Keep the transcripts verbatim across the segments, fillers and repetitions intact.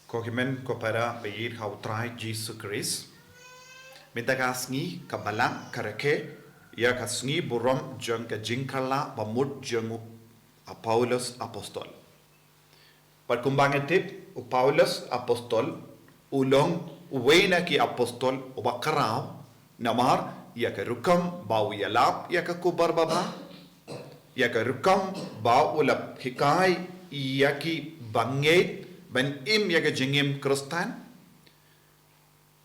Ko hynmen ko para ba ïeit ha u Trai Jisu Khrist. Mynta ka sngi ka Balang ka rakhe ïa ka sngi burom jong ka jingkylla bamut jong u Paulus Apostol. Bad kumba ngi tip, u Paulus Apostol u long uwei na ki apostol uba khraw, namar ïa ka rukom ba u ïalap ïa ka khubor baba, ïa ka rukom ba u la hikai ïa ki bangeit ban im ïa ka jingim Khristan,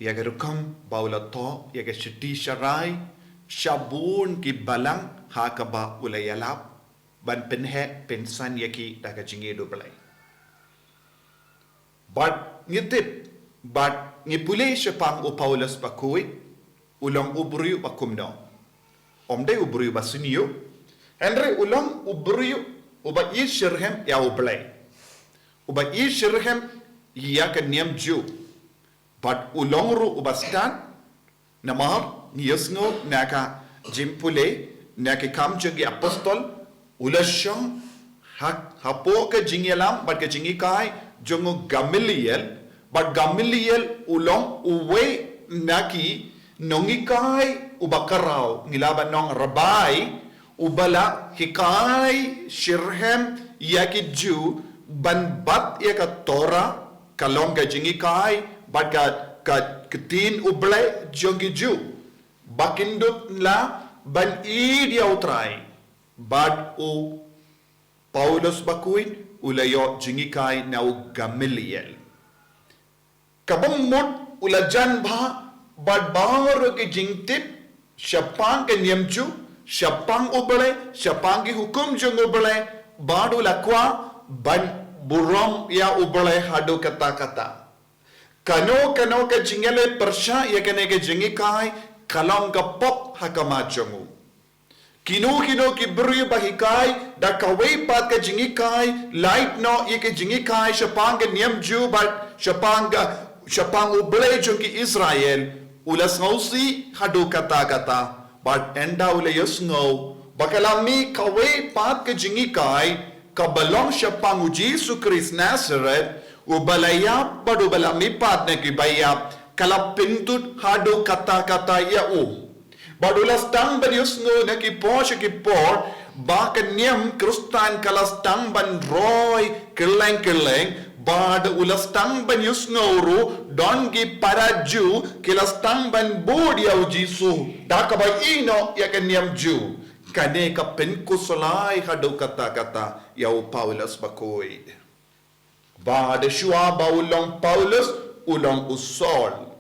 ïa ka rukom ba u la thoh ïa ka shithi sharai sha bun ki balang ha kaba u la ïalap ban pynheh pynsan ïa ki da ka jingïeit U Blei. Bad ngi tip, bad ngi pule shaphang u Paulus bakhuid, u long u briew ba kumno? Ym dei u briew ba sniew, hynrei u long u briew uba ïeit shitrhem ïa U Blei, uba ïeit shitrhem ïa ka niam Jiw. Bad u long ruh uba stad, namar ngi ïohsngew na ka jingpule na ki Kam jong ki Apostol, u la shong ha, hapoh ka jingïalam bad ka jinghikai jong u Gamaliel, bad Gamaliel u long uwei na ki nonghikai uba khraw, ngi lah ban ong rabbi, uba la hikai shitrhem ïa ki Jiw ban bat ïa ka Torah, ka long ka jinghikai bad ka, ka ktien U Blei jong ki Jiw, ba kin dup lah ban ïeit ïa u Trai. Bad u Paulus bakhuid u la ïoh jinghikai na u Gamaliel. Kaba mut u la jan bha bad baroh ki jingtip shaphang ka niam Jiw, shaphang U Blei, shaphang ki hukum jong U Blei, bad u la kwah ban burom ïa U Blei haduh katta katta. Kano kano ka jingïaleh pyrshah ïa kane ka jinghikai ka long ka pop ha khmat jong u. Kino kino ki briew ba hikai da kawei pat ka jinghikai lait noh ïa ka jinghikai shaphang ka niam Jiw bad shaphang ka, shaphang U Blei jong ki Israel, u la sngewsih haduh katta katta. Bad ynda u la ïohsngew ba ka la mih kawei pat ka jinghikai kaba long shaphang u Jisu Khrist Nasareth, uba la ïap bad uba la mihpat na kiba ïap, ka la pynthut haduh katta katta ïa u. Bad u la sdang ban ïohsngew na ki por sha ki por ba ka niam Khristan ka la sdang ban roi kylleng kylleng, bad u la sdang ban ïohsngew ruh don ki para Jiw ki la sdang ban bud ïa u Jisu da kaba ïehnoh ïa ka niam Jiw. Kane ka pynkhuslai haduh katta katta ïa u Paulus bakhuid. Bad shuwa ba u long Paulus, u long u Saul.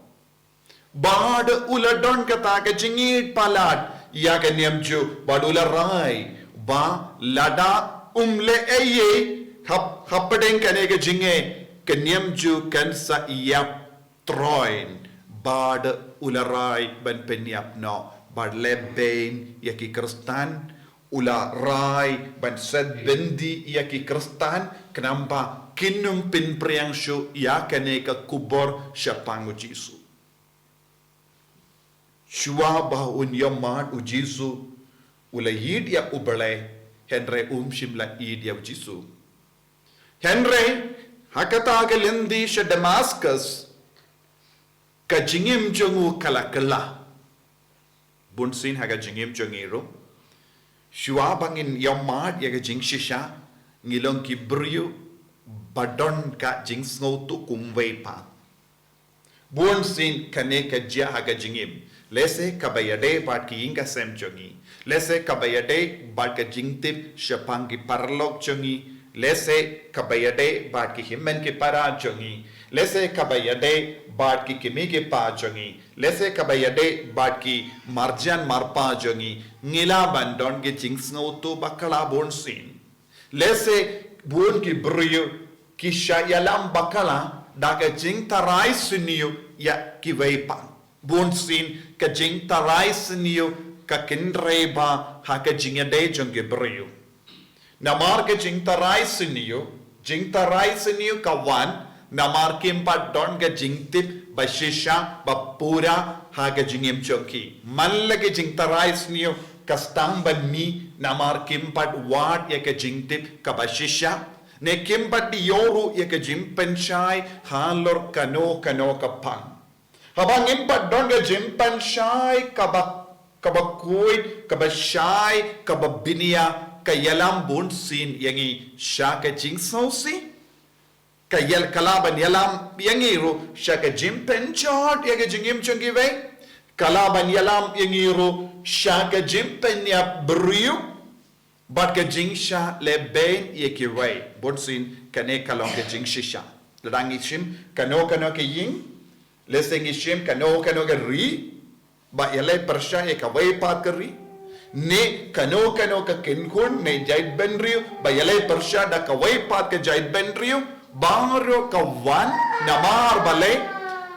Bad u la don kata ka jingïeit palat ïa ka niam Jiw, bad u la rai ba lada um leh ei ei hap, hapdeng kane ka jingeh, ka niam Jiw kan sa ïap troiñ. Bad u la rai ban pynïap noh, bad leh beiñ ïa ki Khristan, u la rai ban set byndi ïa ki Khristan, khnang ba kin ym pynpriang shuh ïa kane ka khubor shaphang u Jisu. Shuwa ba un ïohmad u Jisu, u la ïeit ïa U Blei, hynrei um shym la ïeit ïa u Jisu. Hynrei ha kata ka lynti sha Damascus, ka jingim jong u ka la kylla. Bunsien ha ka jingim jong ngi ruh, shuwa ba ngin ïohmad ïa ka jingshisha, ngi long ki briew ba don ka jingsngewthuh kumwei pat. Bunsien kane ka jia ha ka jingim. Lehse kaba ïadei bad ki ïing ki sem jong ngi. Lehse kaba ïadei bad ka jingtip shaphang ki paralok jong ngi. Lehse kaba ïadei bad ki hynmen ki para jong ngi. Lehse kaba ïadei bad ki kmie ki kpa jong ngi. Lehse kaba ïadei bad ki marjan marpa jong ngi. Ngi lah ban don ki jingsngewthuh bakla bunsien. Lehse bun ki briew ki shah ïalam bakla da ka jingtharai sniew ïa kiwei pat. Bunsien ka jingtharai sniew ka kynrei bha ha ka jingïadei jong ki briew. Namar ka jingtharai sniew, jingtharai sniew ka wan namar kim pat don ka jingtip ba shisha ba pura ha ka jingim jong ki. Man la ka jingtharai sniew ka sdang ban mih namar kim pat wad ïa ka jingtip kaba shisha. Ne kim pat ïoh ruh ïa ka jingpynshai halor kano kano ka phang. Haba ngim pat don ka jingpynshai kaba, kaba khuid, kaba shai, kaba bniah, ka ïalam bunsien ïa ngi sha ka jingsngewsih. Ka ïal-, ka lah ban ïalam ïa ngi ruh sha ka jingpynjot ïa ka jingim jong kiwei. Ka lah ban ïalam ïa ngi ruh sha ka jingpynïap briew bad ka jingshah lehbeiñ ïa kiwei. Bunsien kane ka long ka jingshisha. Lada ngi shim kano kano ka ïing, lehse ngi shim kano kano ka ri, ba ïaleh pyrshah ïa kawei pat ka ri, ne kano kano ka kynhun ne jaitbynriew ba ïaleh pyrshah da kawei pat ka jaitbynriew, baroh ka wan namar balei,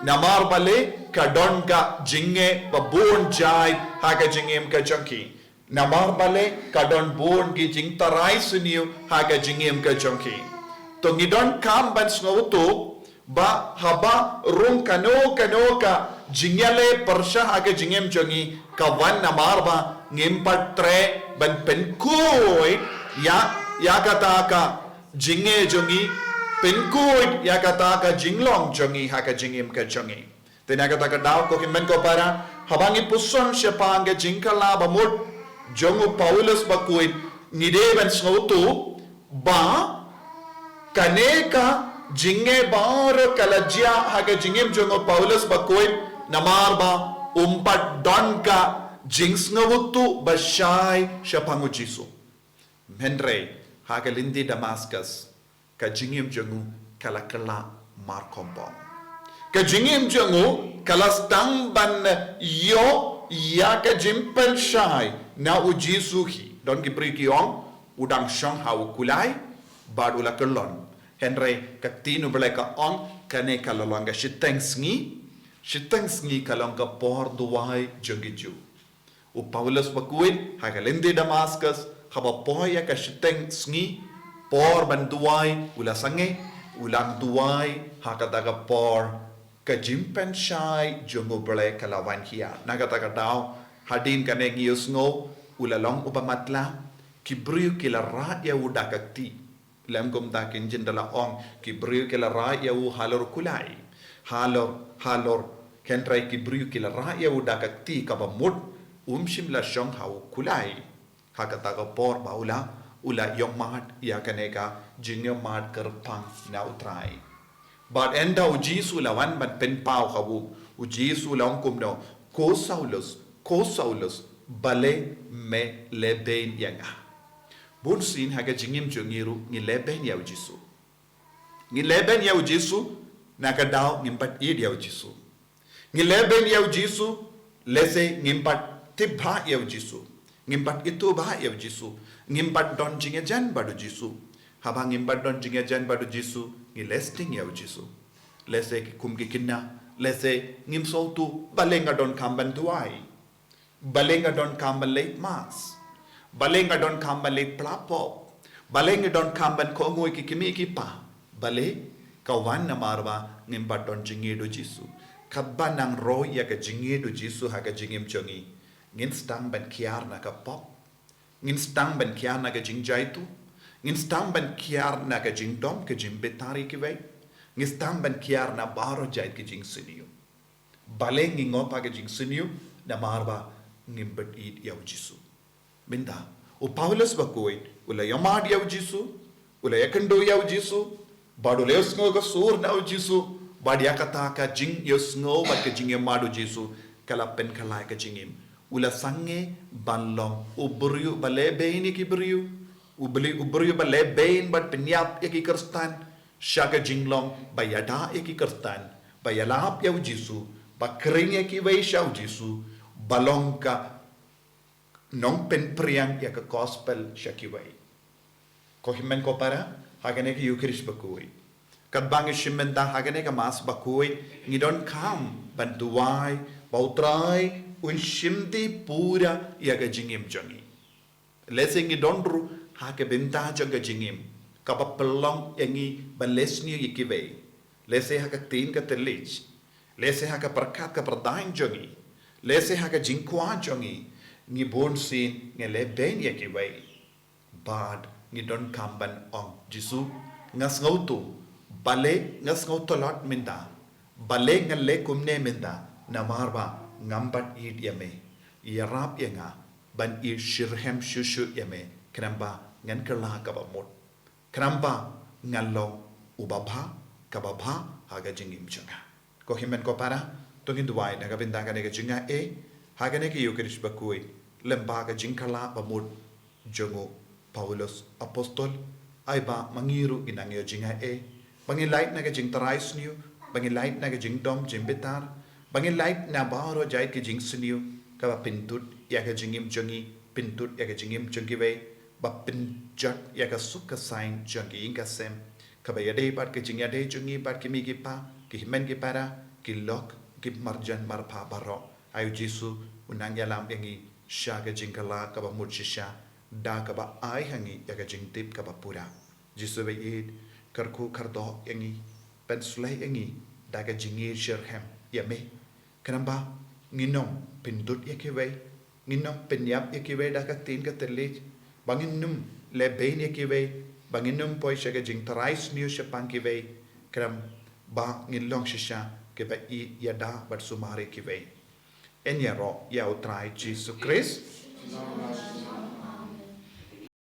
namar balei ka don ka jingeh ba bun jait ha ka jingim ka jong ki. Namar balei ka don bun ki jingtharai sniew ha ka jingim ka jong ki. To ngi donkam ban sngewthuh ba haba rung kano kano ka jingïaleh pyrshah ha ka jingim jong ngi ka wan namar ba ngim pat treh ban pynkhuid ïa, ïa kata ka jingeh jong ngi, pynkhuid ïa kata ka jinglong jong ngi ha ka jingim ka jong ngi. Te na kata ka daw ko hynmen ko para, haba ngi puson shaphang ka jingkylla ba mut jong u Paulus bakhuid, ngi dei ban sngewthuh ba kane ka jingeh baroh ka la jia ha ka jingim jong u Paulus bakhuid, namar ba um pat don ka jingsngewthuh ba shai shaphang u Jisu. Hynrei ha ka lynti Damascus ka jingim jong u ka la kylla markhombong. Ka jingim jong u ka la sdang ban ïoh ïa ka jingpynshai na u Jisu hi. Don ki briew ki ong u dang shong ha u kulai bad u la kyllon. Hynrei ka ktien u Blei ka ong kane ka la long ka shiteng sngi. Shiteng sngi ka long ka por duwai jong ki Jiw. U Paulus bakhuid ha ka lynti Damascus, haba poi ïa ka shiteng sngi, por ban duwai u la sangeh, u la duwai ha kata ka por ka jingpynshai jong u Blei ka la wan hiar. Na kata ka daw hadien kane ngi ïohsngew u la long uba matlah, ki briew ki la rah ïa u da ka kti. Lem kumta kin jin da la ong ki briew ki la rah ïa u halor kulai. Halor, halor, hynrei ki briew ki la rah ïa u da ka kti kaba mut um shym la shong ha u kulai. Ha kata ka por ba u la, u la ïohmad ïa kane ka jingïohmad kyrpang na u Trai. Bad ynda u Jisu u la wan ban pynpaw ha u, u Jisu u la ong kumno, ko Saulus, ko Saulus, balei me lehbeiñ ïa nga. Bunsien ha ka jingim jong ngi ruh ngi lehbeiñ ïa u Jisu. Ngi lehbeiñ ïa u Jisu na ka daw ngim pat ïeit ïa u Jisu. Ngi lehbeiñ ïa u Jisu lehse ngim pat tip bha ïa u Jisu. Ngim pat ithuh bha ïa u Jisu. Ngim pat don jingïajan bad u Jisu. Haba ngim pat don jingïajan bad u Jisu ngi leh sting ïa u Jisu. Lehse ki kum ki kynna, lehse ngim sngewthuh balei nga donkam ban duwai. Balei nga donkam ban leit mass. Balei nga donkam ban leit pla pop. Balei nga donkam ban kohnguh ïa ki kmie ki kpa. Balei ka wan namar ba ngim pat don jingïeit u Jisu. Katba nang roi ïa ka jingïeit u Jisu ha ka jingim jong ngi. Ngin sdang ban khiar na ka pop. Ngin sdang ban khiar na ka jingjaituh. Ngin sdang ban khiar na ka jingdom ka jingbitar ïa kiwei. Ngin sdang ban khiar na baroh jait ka jingsniew. Balei ngi ngop ha ka jingsniew namar ba ngim pat ïeit ïa u Jisu. Mynta u Paulus bakhuid u la ïohmad ïa u Jisu, u la ïakynduh ïa u Jisu, bad u la ïohsngew ka sur na u Jisu, bad ïa kata ka jingïohsngew bad ka jingïohmad u Jisu ka la pynkylla ïa ka jingim. U la sangeh ban long u briew ba lehbeiñ ïa ki briew, u briew, u briew ba lehbeiñ bad pynïap ïa ki Khristan, sha ka jinglong ba ïada ïa ki Khristan, ba ïalap ïa u Jisu, ba khring ïa kiwei sha u Jisu, ba long ka nongpynphriang ïa ka gospel sha kiwei. Ko hynmen ko para, ha kane ka Ïukharist bakhuid. Katba ngi shim mynta ha kane ka mass bakhuid, ngi donkam ban duwai ba u Trai un shim dih pura ïa ka jingim jong ngi. Lehse ngi don ruh ha ka bynta jong ka jingim kaba pynlong ïa ngi ban leh sniew ïa kiwei. Lehse ha ka ktien ka thylliej. Lehse ha ka pyrkhat ka pyrdaiñ jong ngi. Lehse ha ka jingkwah jong ngi. Ngi bunsien ngi lehbeiñ ïa kiwei. Bad ngi donkam ban ong, Jisu, Nga sngewthuh, balei nga sngewthuh lut mynta, balei nga leh kumne mynta, namar ba ngam pat ïeit ïa me. Ïarap ïa nga ban ïeit shitrhem shuh shuh ïa me, khnang ba ngan kylla kaba mut, khnang ba ngan long uba bha, kaba bha ha ka jingim jong nga. Ko hynmen ko para, to ngin duwai na ka bynta kane ka jingaiei ha kane ka Eucharist bakhuid, lem bad ka jingkylla ba mut jong u Paulus Apostol, ai ba ma ngi ruh ngin nang ïoh jingaiei, ba ngin lait na ka jingtharai sniew, ba ngin lait na ka jingdom jingbitar, ba ngin lait na baroh jait ka jingsniew kaba pyndut ïa ka jingim jong ngi, pyndut ïa ka jingim jong kiwei, ba pynjot ïa ka suk ka saiñ jong ki ïing ka sem, kaba ïadei bad ka jingïadei jong ngi bad ki mei ki pa, ki hynmen ki para, ki lok, ki marjan marpa baroh. Ai u Jisu, u nang ïalam ïa ngi sha ka jingkylla kaba mut shisha, da kaba ai ha ngi ïa ka jingtip kaba pura. Jisu baieit, kyrkhu kyrdoh ïa ngi, pynsleh ïa ngi da ka jingïeit shitrhem ïa me, khnang ba ngin ym pyndut ïa kiwei, ngin ym pynïap ïa kiwei da ka ktien ka thylliej, ba ngin ym lehbeiñ ïa kiwei, ba ngin ym poi sha ka jingtharai sniew shaphang kiwei, khnang ba ngin long shisha kiba ïeit ïada bad sumar ïa kiwei. Yn ïaroh ïa u Trai Jisu Khrist.